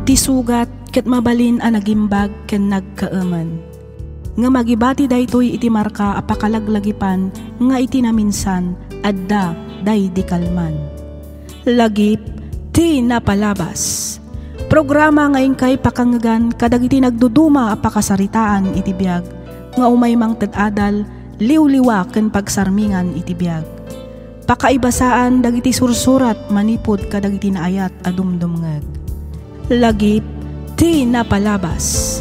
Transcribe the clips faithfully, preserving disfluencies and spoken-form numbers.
Ti sugat ket mabalin a nagimbag ken nagkaemen. Ngem agibati daytoy iti marka a pakalaglagipan nga iti naminsan, adda daydi kalman. Lagip ti napalabas. Programa nga inkay pakangegan kadagiti nagduduma a pakasaritaan iti biag nga umay mangted adal, liwliwa ken pagsarmingan iti biag. Pakaibasaan dagiti sursurat manipud kadagiti naayat a dumdumngeg. Lagip ti napalabas.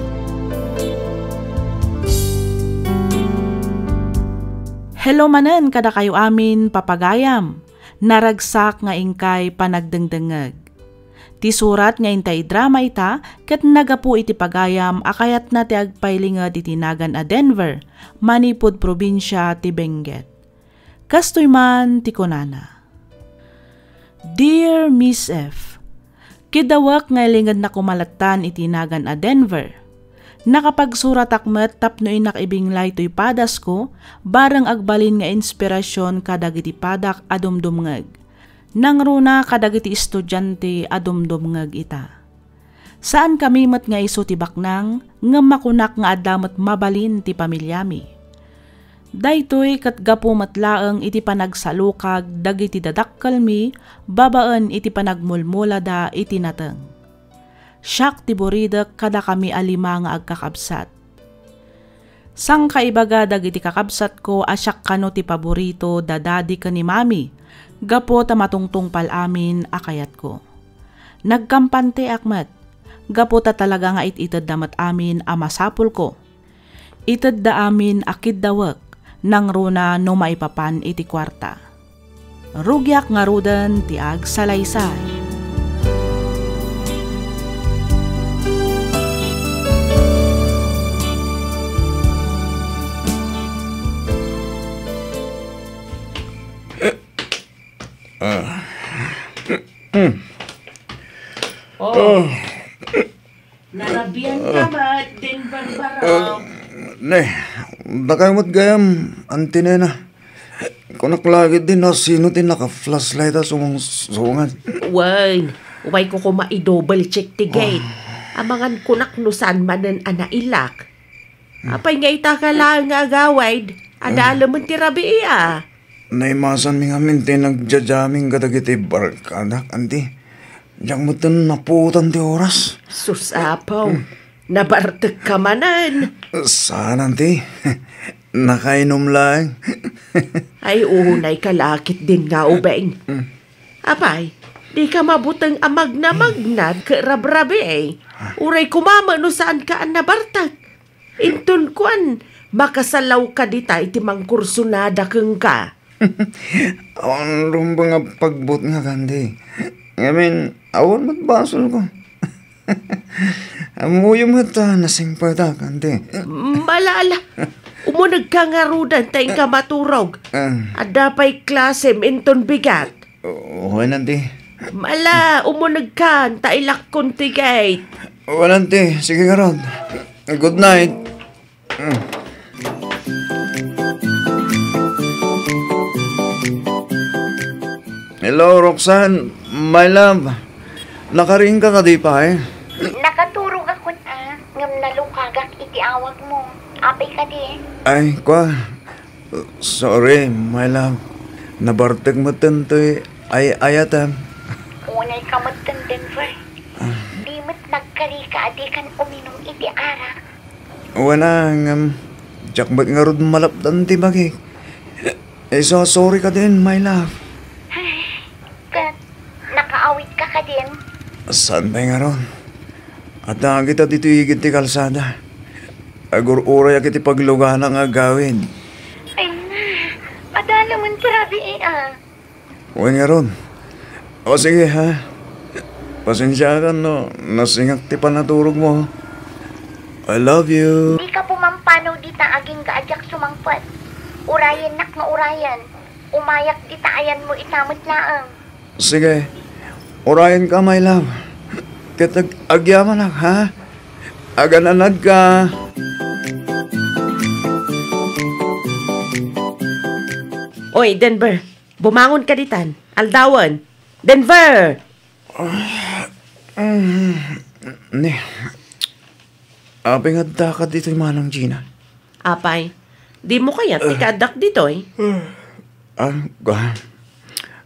Hello manen kadakayo amin, papagayam. Naragsak nga inkay panagdengdengngeg. Ti surat nga intay drama ita ket nagapu iti pagayam a kayatna ti agpailinged iti nagan a Denver, manipud probinsia ti Benguet. Kastoy man ti kunana, "Dear Miss F, kiddawek nga ilingednak koma lattan iti nagan a Denver. Nakapagsuratak met tapno innak ibinglay toy padasko, bareng agbalin nga inspirasion kadagiti padak a dumdumngeg. Nangruna kadagiti estudiante a dumdumngeg ita. Saankami met nga isu ti baknang, ngem makunak nga adda met mabalin ti pamiliami. Daytoy ket gapu met laeng iti panagsalukag dagiti dadakkelmi babaen iti panagmulmulada iti nateng. Siak ti buridek kadakami a lima nga agkakabsat. Sangkaibaga dagiti kakabsatko a siak kano ti paborito da Daddy ken ni Mami, gapu ta matungtungpal amin a kayatko. Nagkampanteak met, gapu ta talaga nga it-itedda met amin a masapulko. Itedda amin a kiddawek, nangruna no maipapan iti kuarta. Rugiak ngaruden ti agsalaysay." Ah. Oh. Oh. Narabian ka met, Denver Barok. Ah, ne, dakayo met gayam, Auntie Nena. Kunak la ketdi no sino ti naka-flashlight a sumungsungad. Wen, umayko koma i-double check ti gate. Ah. Amangan kunak no saan manen a nailak. Hmm. Apay nga ita ka laeng nga agawid? Adda Ah. laeng ti rabii a. Naimasanmi ngamin ti nagja-jamming kadagiti barkadak, Auntie. Diak metten napuotan ti oras. Sus, Apo. Hmm. Nabartek ka manen. Saan, Auntie. Nakainom laeng. Ay, unay ka la ketdin nga ubing. Hmm. Apay, di ka mabuteng a magnamagnad ket rabrabii. Uray koma met no saan ka a nabartek. Inton kuan, makasalaw ka dita iti mangkursunada kenka. Awan rumbeng a pagbutngak, Auntie. Ngamin, awan met basolko. Ammoyo met a nasingpetak, Auntie. Ala, ala. Umunegka ngaruden ta inka maturog. Ah. Adda pay klasem inton bigat. Wen, Auntie. Ala, umunegkan ta ilakkon ti gate. Wen, Auntie. Sige ngarud. Good night. Hello, Roxanne, my love. Nakariingka kadi pay? Nakaturogakon a, ngem nalukagak iti awagmo. Apay kadi? Ay, kua. Sorry, my love. Nabartek metten toy ay-ayatem. Unay ka metten, Denver. Ah. Di met nagkarika a dikan uminum iti arak. Wen a, ngem diak met ngarud malapdan ti bagik. Isu a sorry kadin, my love. Ay, ket nakaawidka kadin? Saan pay ngarud? Adda kita ditoy igid ti kalsada. Agur-urayak iti pagluganak nga agawid. Ay na, adda laeng ti rabii a. Wen ngarud. O sige, ha? Pasensiakan no nasingak ti panaturogmo. I love you. Dika pumampanaw dita agingga a diak sumangpet. Urayennak nga urayen. Umayak dita ayanmo ita met laeng. Sige. Urayenka, my love. Ket ag-, agyamanak, ha? Agananadka. Oy, Denver, bumangon ka ditan. Aldawen. Denver! Ni, apay nga addaka ditoy, Manang Gina? Apay, dimo kayat ti kaaddak ditoy? Ah, ah,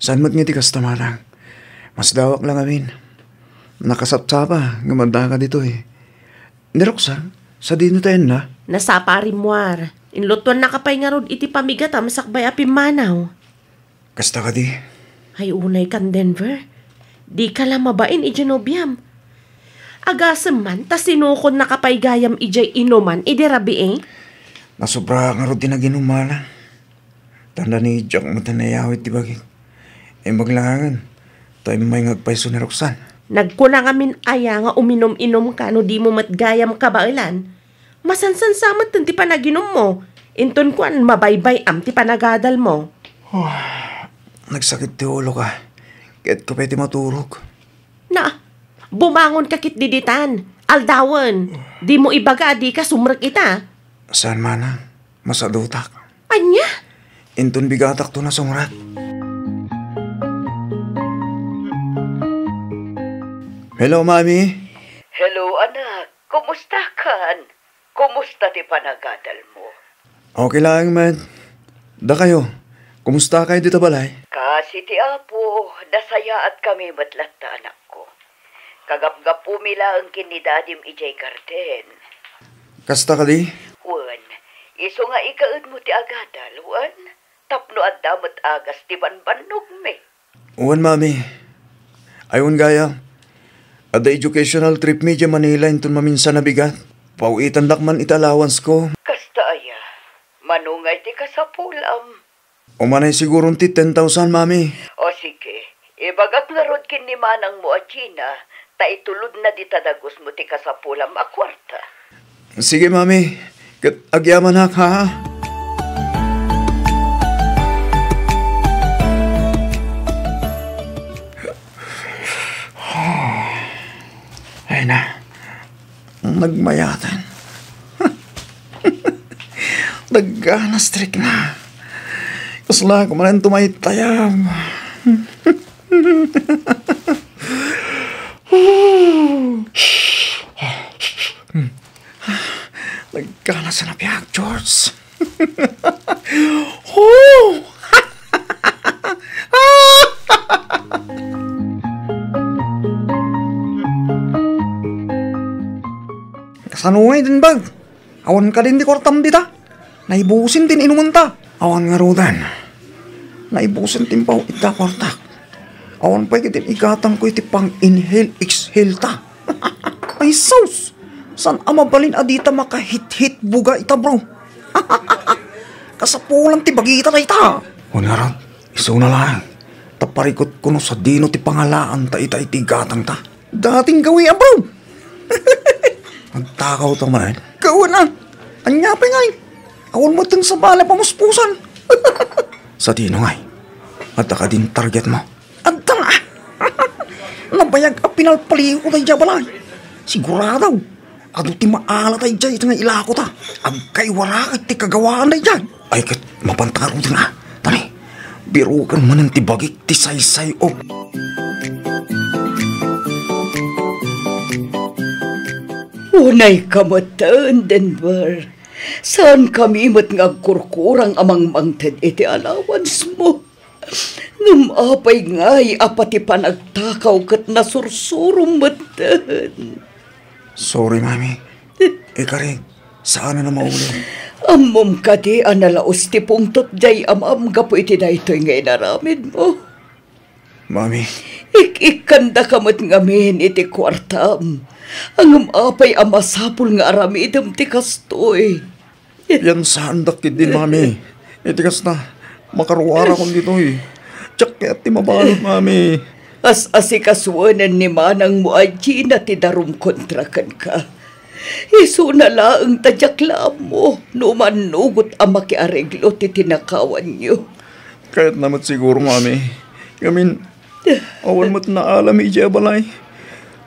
saan met nga ti kasta, Manang? Masdawak la ngamin. Nakasapsapa nga addaka ditoy. Ni Roxanne, sadino ti ayanna? Nasapa a rimmuar. Inlutuannaka pay ngarud iti pamigatam sakbay a pimmanaw. Kasta kadi? Ay, unaykan, Denver. Dika la mabain idiay nobiam. Agasem man ta sinukonnaka pay gayam idiay inuman idi rabii. Nasobraak ngarud ti naginum, Manang. Tanda ni Jack met a nayawid ti bagik. Imbag laengen, ta immay nga agpayso ni Roxanne. Nagkuna ngamin aya nga uminum-inumka no dimo met gayam kabaelan? Masansansa metten ti panaginummo. Inton kuan, mabaybay-am ti panagadalmo. Nagsakit ti uloka. Kayatko pay ti maturog. Na, bumangonka ketdi ditan. Aldawen, dimo ibaga a dika sumrek ita. Saan, Manang? Masadutak. Ania? Inton bigatakto a sumrek. Hello, Mami. Hello, anak. Kumustakan? Kumusta ti panagadalmo? Okay laeng met. Dakayo, kumusta kayo dita balay? Kaasi ti Apo, nasayaatkami met latta, anakko. Kagapgapumi laeng ken ni Dadim idiay garden. Kasta kadi? Wen, isu nga ikaedmo ti agadal, wen, tapno adda met agas ti bambannogmi. Wen, Mami. Ay, wen gayam, adda educational trip mi idiay Manila inton maminsan a bigat. Paw-itandak man iti allowance ko. Kasta aya? Mano ngay ti kasapulam? Umanay siguron ti ten thousand, Mami. O sige, ibagak ngarud ken ni manangmo a Gina, ta itulodna dita dagusmo ti kasapulam a kuarta. Sige, Mami. Ket agyamanak, ha? Ay na, nagmayaten. Nagganas ti rikna. Kasla ko manen tumaytayab. Nagkana sa napiag, George. Oh! Kasano nga iti bag? Awan kadin ti kuartam dita? Naibusin ti inumenta. Awan ngaruden. Naibusin ti impaw ita kuartak. Awan pay ket igatangko iti pang-inhale, exhale ta. Ay sus! Saan a mabalin a dita makahithit buga ita, bro? Kasapulan ti bagita dayta. Wen ngarud, isuna laeng. Ta parikutko no sadino ti pangalaanta ita iti gatangta. Dating gawi a, bro. Agtakaw ta manen. Kawan a. Ania pay ngay? Awan met ti sabali a pamuspusan. Sadino ngay? Adda kadin target mo? Adda! Nabayag a pinalpaliw ko daydiay a balay. Sigurado, adu ti maala daydiay iti nga ilako ta. Agkaiwaraak ti kagawaan daydiay. Ay, ket mapanta ngaruden a. Tani, biroken manen ti bagik ti saysay-ok. Unay ka metten, Denver. Saan kami met nga agkurkurang a mangmangted iti allowance mo. Ngem apay ngay a pati panagtakaw ket nasursurom metten? Sorry, Mami. Ikarik, saan a maulo. Ammom kadi a nalaus ti pungtot diay amam gapu iti daytoy nga inaramidmo? Mami. Ik-ikkandaka met ngamin iti kuartam. Ngem apay a masapul nga aramidem ti kastoy? Piansaandak ketdi, Mami. Iti kasta, makaruarakon ditoy. Diak kayat ti mabalud, Mami. As-asikasuenen ni manangmo a Gina ti darum kontra kenka. Isuna laeng ta diak la ammo no mannugot a makiareglo ti tinakawanyo. Kayatna met siguro, Mami. Ngamin, awan met naalam idiay a balay.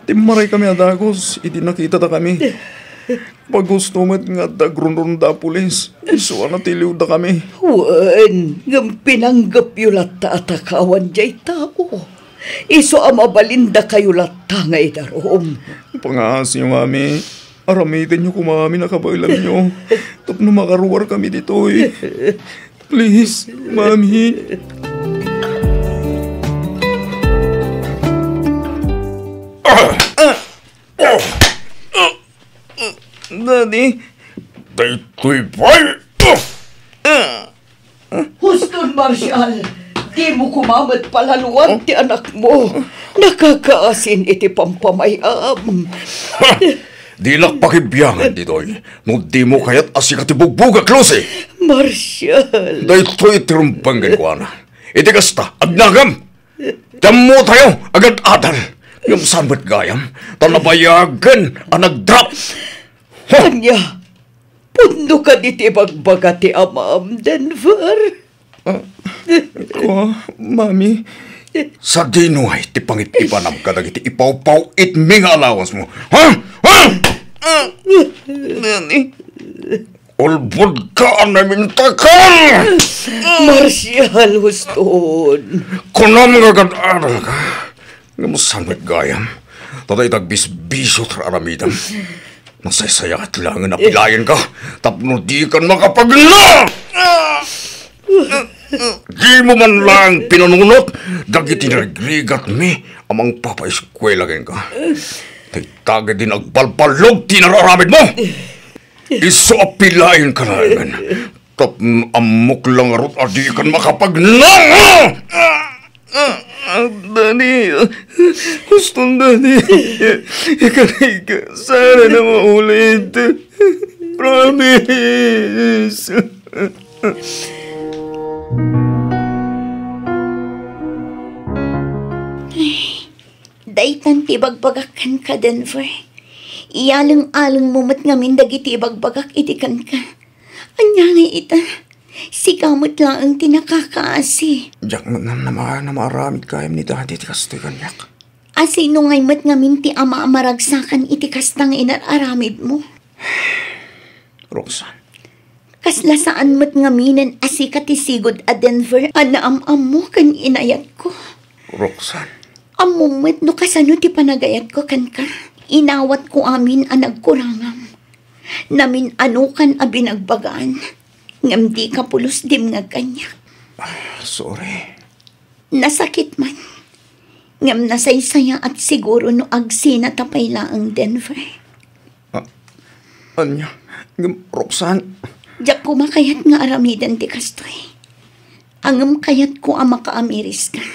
Timmaray kami a dagus idi nakitada kami. Pagusto met nga adda agrunrunda a pulis. Isu a natiliwda kami. Wen, ngem pinanggepyo latta a takawan diay tao. Isu a mabalindakayo latta nga idarum. Pangaasiyo, Mami. Aramidenyo koma amin a kabaelanyo tapno makaruarkami ditoy. Please, Mami. Daddy. Daytoy pay. Huston, Marshall, dimo koma met palaluan ti anakmo. Nakakaasin iti pampamay-am. Ha! Dinak pakibiangan ditoy no dimo kayat a sika ti bugbugak, Lucy. Marshall. Daytoy ti rumbeng kenkuana. Iti kasta, agnagam. Ti ammotayo, agad-adal. Ngem saan met gayam, ta nabayagen a nagdrop. Ha! Ania, pudno kadi ti ibagbaga ti amam, Denver? Ah, kua, Mami. Sadino ngay ti pangit-ipanam kadagiti ipawpaw-itmi nga allowance mo? Ha? Ha? Mami. Ulbodka a namintakal! Marshall, Huston. Kunam nga agad-adalka. Ngem saan met gayam? Ta dayta agbisbisio ti aramidem. Nasaysayaat laengen a pilaenka tapno dikan makapagna! Dimo man laeng pinanunot dagiti narigrigatmi a mangpapaeskuela kenka. Dayta ketdi nagbalballog ti inararamidmo. Isu a pilaenka laengen tapno ammok la ngarud a dikan makapagna! Ah, ah, Daddy, Huston, Daddy. Ikarayka, saan a maulit. Promise. Daytan ti ibagbagak kenka, Denver. Iyaleng-alengmo met ngamin dagiti ibagbagak idi kenka. Ania ngay ita? Sika met laeng ti nakakaasi. Diak met ngem namaaram a maaramid gayam ni Daddy ti kastoy kaniak. A sino ngay met ngamin ti ama a maragsakan iti kasta nga inar-aramidmo? Roxanne. Kasla saan met ngaminen a sika ti sigud a Denver a naam-ammo ken inayatko. Roxanne. Ammom met no kasano ti panagayatko kenka. Inawatko amin a nagkurangam. Namin-anokan a binagbagaan, ngem dika pulos dimngeg kaniak. Ah, sorry. Nasakit man, ngem nasaysayaat siguro no agsinata pay laeng, Denver. Ah, ania? Ngem, Roxanne. Diak koma kayat nga aramiden ti kastoy. Ngem kayatko a makaamiriska.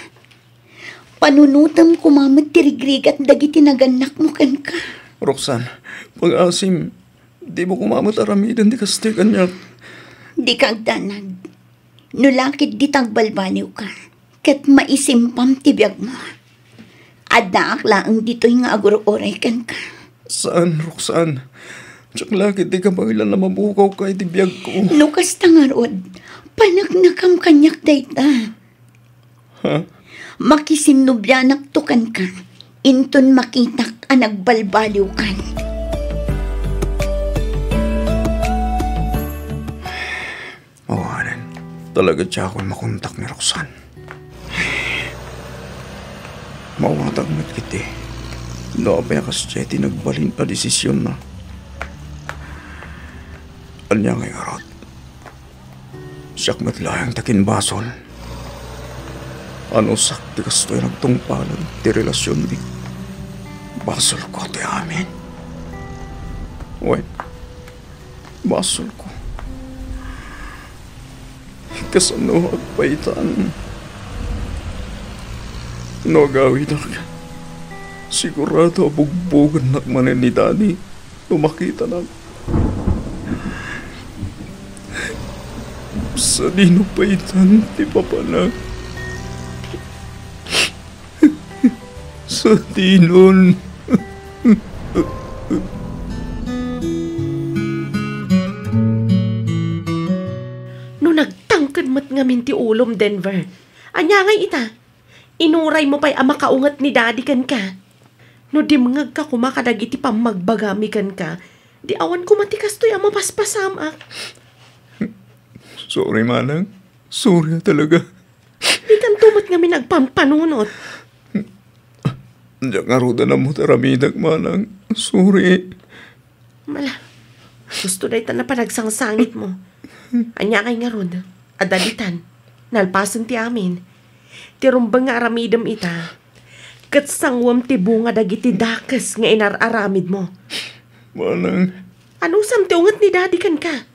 Panunotem koma met ti rigrigat dagiti nagannakmo kenka. Roxanne, pangaasim, dimo koma met aramiden ti kastoy kaniak. Dika agdanag. No la ketdi ta agbalbaliwka, ket maisimpam ti biagmo. Addaak laeng ditoy nga agur-uray kenka. Saan, Roxanne. Diak la ketdi kabaelan a mabugawka iti biagko. No kasta ngarud, paneknekam kaniak dayta. Ha? Makisinnubianakto kenka, inton makitak a nagbalbaliwkan. Awanen, talaga diakon makontak ni Roxanne. Mawatag met ketdi no apay a kasdiay ti nagbalin a desisionna. Ania ngay ngarud? Siak met laeng ti akinbasol. Anusak ti kastoy a nagtungpalen ti relasionmi. Basolko ti amin. Wen, basolko. Kasano agpaytan? No agawidak, sigurado a bugbogennak manen ni Daddy no makitanak. Sadino paytan ti papanak? Sadinon. No nagtangked met ngamin ti ulom, Denver, ania ngay ita? Inuraymo pay a makaunget ni Daddy kenka. No dimngegka koma kadagiti pammagbagami kenka, di awan koma ti kastoy a mapaspasamak. Sorry, manang. Sorry talaga. Dikanto met ngamin agpampanunot. Diak ngarud a nammo ti aramidek, manang. Sorry. Mala, gusto dayta napanagsangit mo. Ania kay ngarud? Adda ditan. Nalpasen ti amin. Ti rumbeng nga aramidem ita, ket sanguem ti bunga dagiti dakes nga inar-aramid mo. Manang. Anusam ti unget ni Daddy kenka?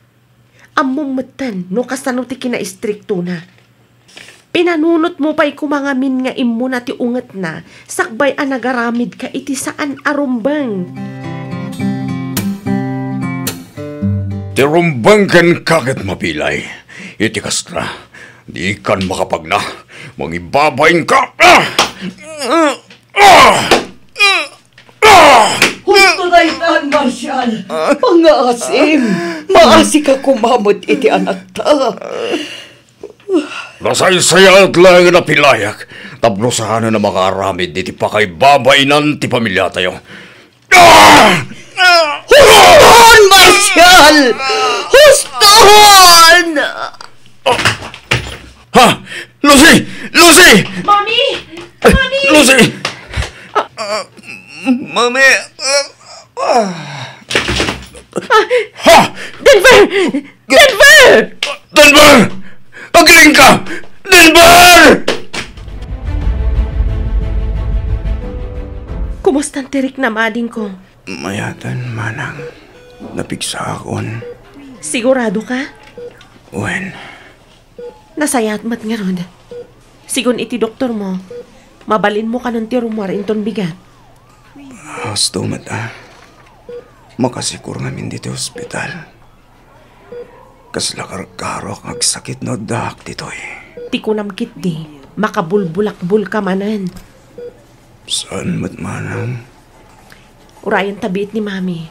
Ammom metten no kasano ti kinaistriktona. Pinanunotmo pay koma ngamin nga immuna ti ungetna sakbay a nagaramidka iti saan a rumbeng. Ti rumbeng kenka ket mabilay. Iti kasta, dikan makapagna. Mangibabainka. Ah! Ah! Ah! Ah! Husto daytan, Marshall. Pangngaasim. Maasika koma met iti anakta. Nasaysayaat laeng a pilayak tapno saanen a makaaramid iti pakaibabainan ti pamiliatayo. Ah! Huston, Marshall! Huston! Ha? Lucy! Lucy! Mami! Mami! Lucy! Ah, Mami! Ah, ah. Ah, Ha! Denver! Denver! Denver! Agiling ka! Denver! Kumusta ti riknam, adingko? Mayatan, manang. Napigsaakon. Sigurado ka? Wen. Nasayaat met ngarud. Sigun iti doktor mo, mabalinmo kanon ti rummuar inton bigat. Husto met a. Makasikor ngamin ditoy ospital. Kasla karkaroak nga agsakit no addaak ditoy. Ti kunam ketdi, makabulbulakbol ka manen. Saan met manang. Urayen ta biit ni Mami.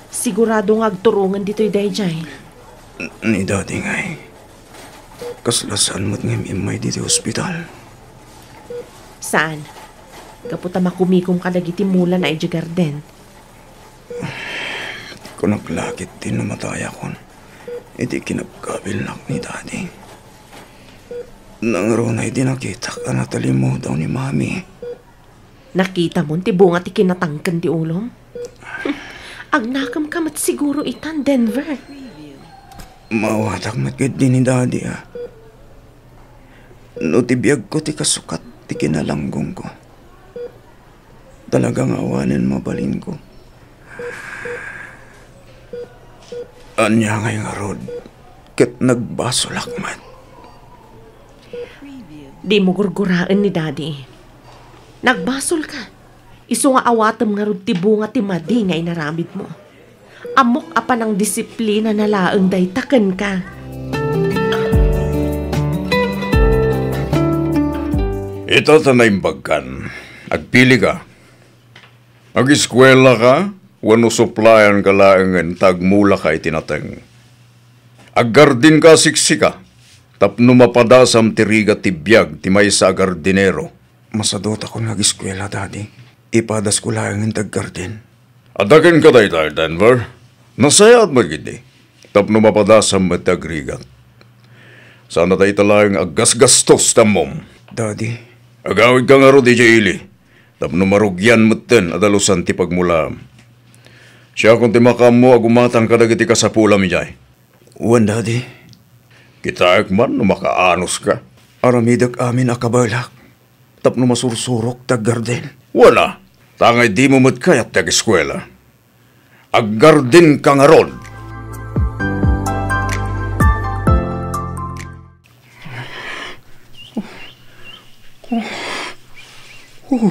Sigurado nga agturongen ditoy daydiay. N-, ni Daddy ngay. Kasla saan met nga immay ditoy ospital? Saan? Gapu ta makumikom kadagiti mulana idiay garden. Kunak la ketdi no matayakon iti kinabkabilnak ni Daddy. Nangruna idi nakitak a natalimudaw ni Mami. Nakitamon ti bunga ti kinatangken ti ulom? Agnakemka met siguro itan, Denver. Maawatak met ketdi ni Daddy a. No ti biagko ti kasukat ti kinalanggongko. Talaga nga awanen mabalinko. Ania ngay ngarud, ket nagbasolak met. Dimo gurguraen ni Daddy. Nagbasolka. Isu nga awatem ngarud ti bunga ti madi nga inaramidmo. Ammok a panangdisiplinana laeng dayta kenka. Ita ta naimbagkan. Agpilika. Ageskuelaka wenno suplayanka laengen ta agmulaka iti nateng. Aggardinka a siksika tapno mapadasam ti rigat ti biag ti maysa a gardinero. Masadutakon nga ageskuela, Daddy. Ipadasko laengen ti aggarden. Adda kenka dayta, Denver. Nasayaat met ketdi. Tapno mapadasam met ti agrigat. Saan a dayta laeng aggasgastos ti ammom. Daddy. Agawidka ngarud idiay ili. Tapno marugian metten a dalusan ti pagmulaam. Siakon ti makaammo a gumatang kadagiti kasapulam idiay. Wen, Daddy. Kitaek man no makaanoska. Aramidek amin a kabaelak. Tapno masursurok ti aggarden. Wen a, ta ngay dimo met kayat ti ageskuela. Aggardenka ngarud. Oh,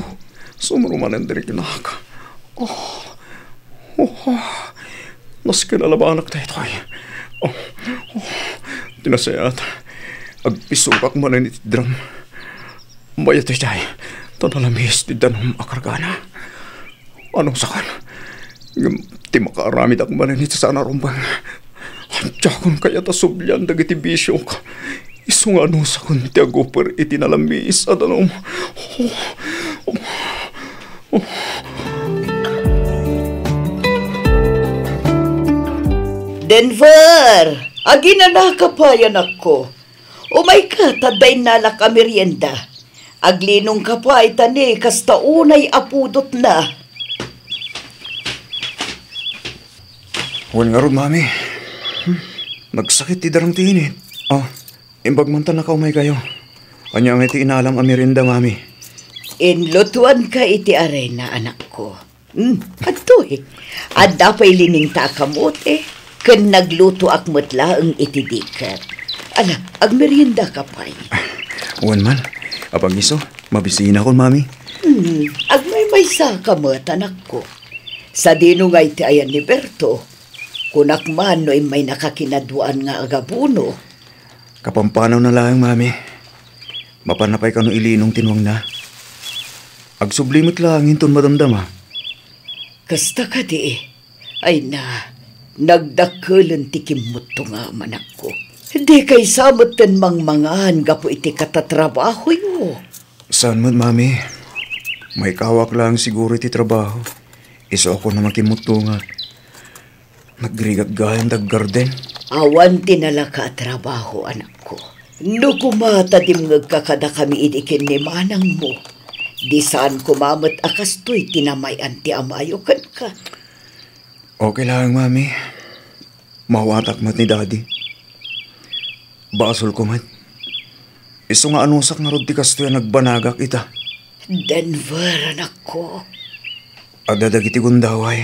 sumro manen ti riknak. Oh, oh, nasken a labanak daytoy. Oh, oh, ti nasayaat, agpisukak manen iti drum. Mayat idiay, ta nalamis ti danum a kargana. Anusakon, ngem ti makaaramidak manen iti saan a rumbeng. Diakon kayat a sublian dagiti bisiok. Isu nga anusakon ti aguper iti nalamis a danum. Denver! Aginanaka pay, anakko. Umayka, ta adda innalak a merienda. Aglinongka pay ta ni kasta unay a pudotna. Wen ngarud, Mami. Hmm. Nagsakit ti darang ti init. Oh, imbag man ta nakaumaykayo. Ania ngay ti inaalam a merienda, Mami? Inlutuanka iti arena, anakko. Hmm, adtoy. Adda pay liningta a kamote, ken naglutoak met laeng iti diket. Ala, agmeriendaka pay. Wen man, apagiso, mabisinakon, Mami. Hmm, agmaymaysaka met, anakko. Sadino ngay ti ayan ni Berto? Kunak man no immaynakakinaduaan nga agabuno. Kapampanawna laeng, Mami. Mapanna pay kano ilinong ti nuangna. Agsubli met laeng inton madamdama. Kasta kadi, ay na, nagdakkelen ti kimmuttongam, anakko. Dikay sa metten mangmangan gapu iti katatrabahoyo. Saan met, Mami. Maikawak laeng siguro iti trabaho. Isu a kunam a kimmuttongak. Nagrigak gayam ti aggarden. Awan ti nalaka a trabaho, anakko. No koma ta dimngegka kadakami idi ken ni manangmo, di saan koma met a kastoy ti namay-an ti amayo kenka. Okay laeng, Mami. Mawatak met ni Daddy. Basolko met. Isu nga anusak ngarud ti kastoy a nagbanagak ita. Denver, anakko. Adda dagiti gundaway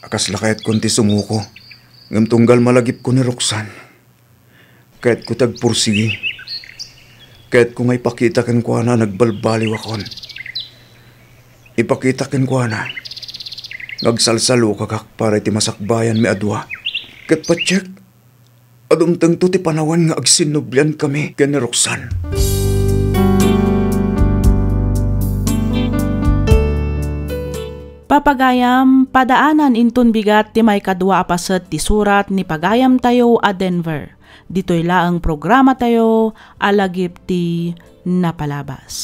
a kasla kayatkon ti sumuko. Ngem tunggal malagipko ni Roxanne, kayatko ti agpursigi. Kayatko nga ipakita kenkuana a nagbalbaliwakon. Ipakita kenkuana nga agsalsalukagak para iti masakbayanmi a dua. Ket patiek, dumtengto ti panawen nga agsinnubliankami ken ni Roxanne. Papagayam, padaanan inton bigat ti maikadua a paset ti surat ni pagayamtayo a Denver. Ditoy laeng programatayo a Lagip ti Napalabas.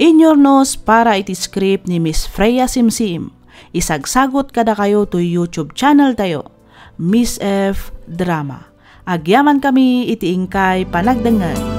Inyurnos para iti script ni Miss Freya Simsim. Isagsagut kadakayo toy YouTube channel tayo, Miss F Drama. Agyamankami iti inkay panagdengngeg.